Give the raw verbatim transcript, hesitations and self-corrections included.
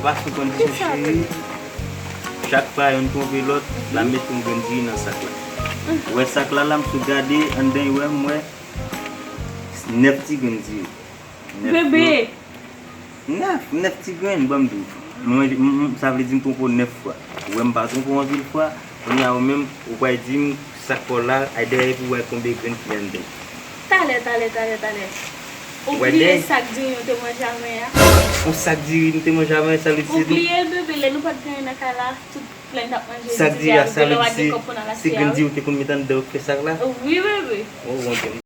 Pa sou konn di cheri. Chak fwa youn twonpe lòt, l ap mete yon grenn diri nan sak la. Ou wè sak la la, m sot gade anndan, wè, m wè nèf ti grenn diri. Nèf, bebe. Nèf, nèf ti grenn, ban m di w. Mwen, m- m- sa vle di m twonpe w nèf fwa. Ou wè m pa twonpe w anpil fwa. Kounye a ou menm, ou pral di m sak pa w la, ay dèyè pou w wè konbyen grenn ki anndan. Talè, talè, talè, talè. Ou bliye sak diri nou te manje avè a? Yon sak diri nou te manje avè a, sa vle di se nou. Ou bliye, bebe, lè nou pa t gen anyen nan kay la, tout lè n t ap manje diri a, bebe, lè w pa t gen kòb pou n al achte a, wi. Sak diri a, sa vle di se grenn diri ou te konn met anndan w fè sak la? Wi, bebe. Oh, Bondye.